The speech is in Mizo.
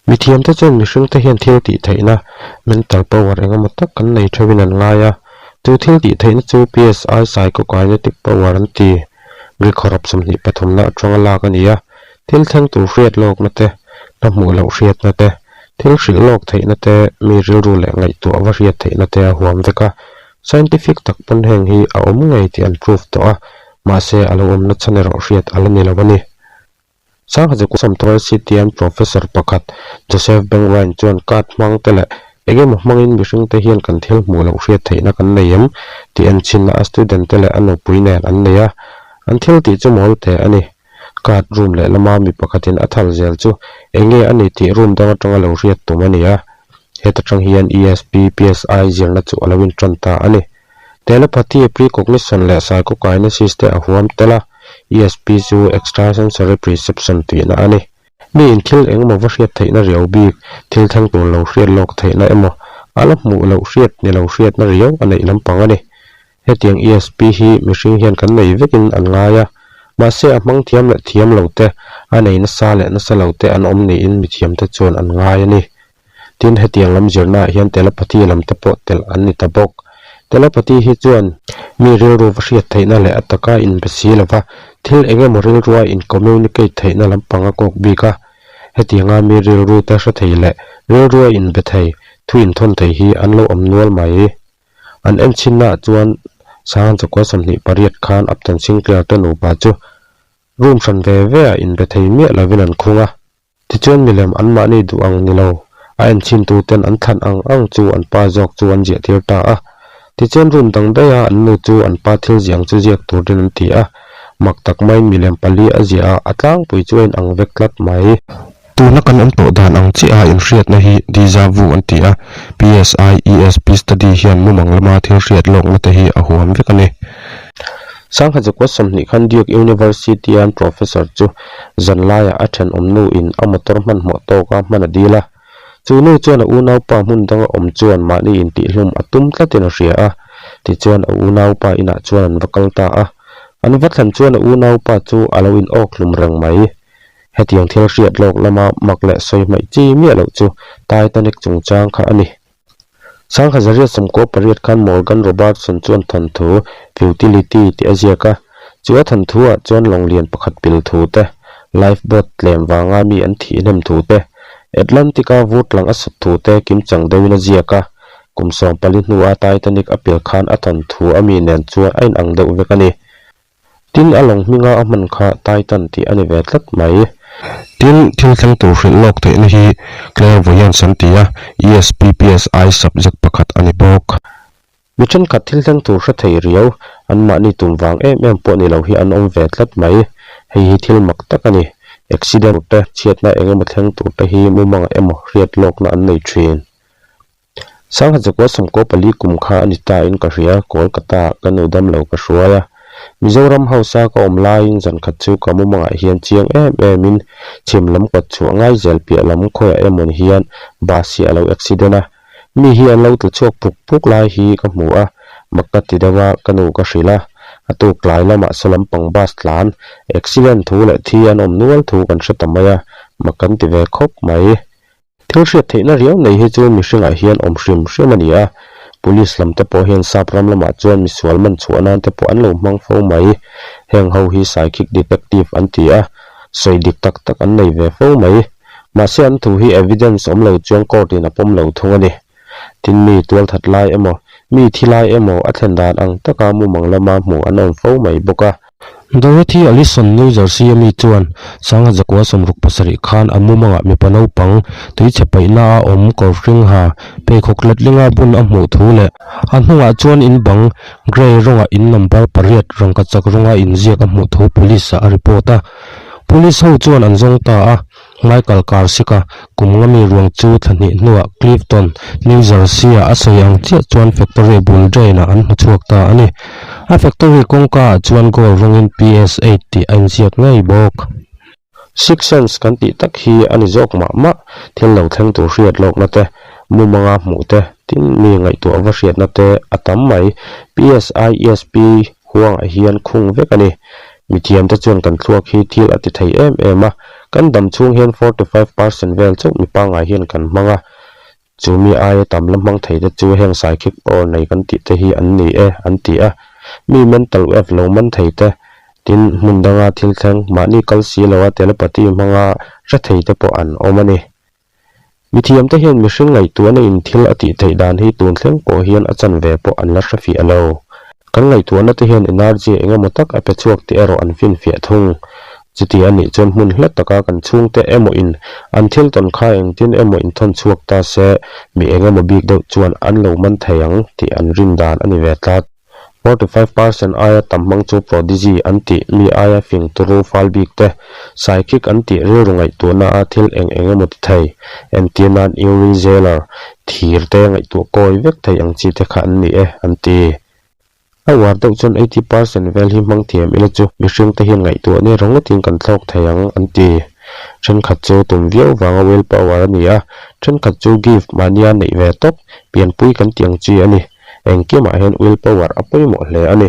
Mithiamte chuan mihringte hian thil tih theihna, mental power, engemaw tak kan nei theuhin an ngai a. Chu thil tih theihna chu PSI psychokinetic power an ti. Greek hawrawp 23 na atanga lak a ni a. Thil thleng tur hriat lawkna te, hna hmuh loh hriatna te, thil hrilh lawk theihna te, mi rilru leh ngaihtuah va hriat theihna te a huam vek a. Scientific tak pawn heng hi a awm ngei tih an proof tawh a, mahse a lo awmna chhan erawh hriat a la ni lo a ni. Sanghaziku Sawmtawr CTM Professor pakhat Joseph Bengwain chuan card hmang te leh eng emaw hmangin mihring te hian kan thil hmuh loh hriat theihna kan nei em tih en chhinna a student te leh a nupui nen an nei a, an thil tih chu mawl teh a ni. Card room leh lama mi pakhatin a thal zel chu eng nge a ni tih room dang atanga lo hriat tum a ni a, heta tang hian ESP, PSI zirna chu a lo intan ta a ni. Telepathy, precognition leh psychokinesis te a huam tel a, ESP chu extrasensory perception tihna a ni. Mi in thil engemaw va hriat theihna riau bik, thil thleng tur lo hriat lawk theihna emaw, a la hmuh loh hriat ni lo hriatna riau a neih lampang a ni. Hetiang ESP hi mihring hian kan nei vekin an ngai a, mahse a hmang thiam leh thiam lo te, a nei nasa leh nasa lo te an awm niin mithiamte chuan an ngai a ni. Tin, hetiang lam zirnaah hian telepathy lam te pawh telh an ni ta bawk. Telepathy hi chuan mi rilru va hriat theihna leh a taka inbe si lova thil eng emaw rilrua in-communicate theihna lampang a kawk bik a. Hetianga mi rilru te hre thei leh rilrua inbe thei, thu inthawn thei hi an lo awm nual mai. An enchhinnaah chuan Sanghan chakua 28 khan Upton Sinclair te nupa chu room hran ve ve ah inbe thei miah lovin an khung a. Tichuan milem anmahni duh ang ni lo, a enchhintuten an thlan ang ang chu an pa zawk chu an ziahtir ta a. Tichuan room dang daiha an nu chu an pa thil ziah ang chu ziak turin an ti a. Mak tak maiin milem pali a ziah a, a tlangpui chu a inang vek tlat mai. Tuna kan awm tawh dan ang chiaha inhriatna hi deja vu an ti a, PSI, ESP study hian mumang lama thil hriat lawkna te hi a huam vek a ni. Sangha Zakua 20 khan Duke University-a an professor chu zan laiah a thenawm nuin a motor hmanhmawh tawka hman a dil a. Chu nu chuan a unaupa hmun danga awm chuan mahni intihhlum a tum tlatin a hria a. Tichuan a unaupa inah chuan an va kal ta a. An va thlen chuan a unaupa chu a lo inawk hlum reng mai. Hetiang thil hriat lawk lama mak leh sawi hmaih chi miah loh chu Titanic chungchang kha a ni. Sangha 898 khan Morgan Robertson chuan thawnthu Futility tih a ziak a, chu a thawnthuah chuan lawng lian pakhat pil thu te, life boat tlem vanga mi an thih hnem thu te, Atlantic-a vur tlang a sut thu te kimchang deuhin a ziak a, kum 14 hnua Titanic a pil khan a thawnthu a mi nen chuan a inang deuh vek a ni. Tin, a lawng hminga a hman kha Titan tih a ni ve tlat mai. Tin, thil thleng tur hrilh lawk theihna hi Clairvoyance an ti a, ESPPSI subject pakhat a ni bawk. Mi thenkhat thil thleng tur hre thei riau, anmahni tum vang em em pawh ni lo hi an awm ve tlat mai. Hei hi thil mak tak a ni. Accident te, chhiatna eng emaw thleng tur te hi mumangah emaw hriat lawkna an nei thin. Sangha Zakua 94 kum kha a ni ta in ka hria, Kolkata ah ka nu dam lo ka hruai a. Mizoram hausa ka awm laiin zan khat chu ka mumangah hian chiang em em in chhim lam kawt chhuah ngai zel piah lam khawiah emawn hian bus hi a lo accident a. Mi hi an lo tla chhuak phuk phuk lai hi ka hmu a, mak ka ti deuh a, ka nu ka hrilh a. A tuk tlai lamah saw lampang bus tlan accident thu leh thi an awm nual thu kan hre ta mai a, mak kan ti ve khawp mai. Thil hriat theihna riau nei hi chu mihringah hian awm hrim hrim a ni a, Police lam te pawh hian sap ram lamah chuan misual man chhuah nan te pawh an lo hmang fo mai. Heng ho hi psychic detective an ti a, sawi dik tak tak an nei ve fo mai. Mahse an thu hi evidence awm lo chuan court in a pawm lo thung a ni. Tin mi tualthat lai emaw, mi thi lai emaw a thlen dan ang taka mumang lama hmuh an awm fo mai bawk a. Dorothy Allison, New Jersey a mi chuan Sangha Zakua 67 khan a mumangah mipa naupang tuichhe paihna a awm kawr hring ha pheikhawk letlinga bun a hmuh thu leh a hnungah chuan in bang grey rawngah in number pariat rangkachak rawnga inziak a hmuh thu police ah a report a. Police ho chuan an zawng ta a. Michael Karsika kum nga mi ruang chu thla hnih hnuah Clifton, New Jersey-ah a sawi ang chiah chuan factory bul drain-ah an hmu chhuak ta a ni. A factory kawngkaah chuan gold rawngin PS8 tih a inziak ngei bawk. Sixth sense kan tih tak hi a ni zawk mah mah, thil lo thleng tur hriat lawkna te, mumanga hmuh te, tin mi ngaihtuah va hriatna te a tam mai. PSISP huangah hian khung vek a ni. Mithiamte chuan kan thluak hi thil a ti thei em em a. Kan dam chhung hian 45% vel chauh mi pangngai hian kan hmang a, chu mi aia tam la hmang thei te chu heng psychic power nei kan tih te hi an ni e, an ti a. Mi mental wave lo man thei te, tin hmun danga thil thleng, mahni kal si loa telepathy hmanga hre thei te pawh an awm a ni. Mithiamte hian mihring ngaihtuahna in thil a tih theih dan hi tun thleng pawh hian a chanve pawh an la hre fiah lo. Kan ngaihtuahna te hian energy eng emaw tak a pe chhuak tih erawh an finfiah thung. Chuti a nih chuan hmun hla taka kan chhungte emaw in an thil tawn kha engtin emaw inthawn chhuak ta se mi eng emaw bik deuh chuan an lo man thei ang tih an rin dan a ni ve tlat. 45% aia tam hmang chu prodigy an tih mi aia fing turu fal bik te, psychic an tih rilru ngaihtuahna a thil eng eng emaw ti thei, entir nan Uri Geller, thir te ngaihtuah kawi vek thei ang chi te kha an ni e, an ti. A uar deuh chuan 80% vel hi hmang thiam ila chu mihring te hian ngaihtuah nia ringawtin kan thlawk thei ang, an ti. Thenkhat chu tum viau vanga will power a ni a, thenkhat chu gift mahnia neih ve tawp, pianpui kan tih ang chi a ni. Engkimah hian will power a pawimawh hle a ni.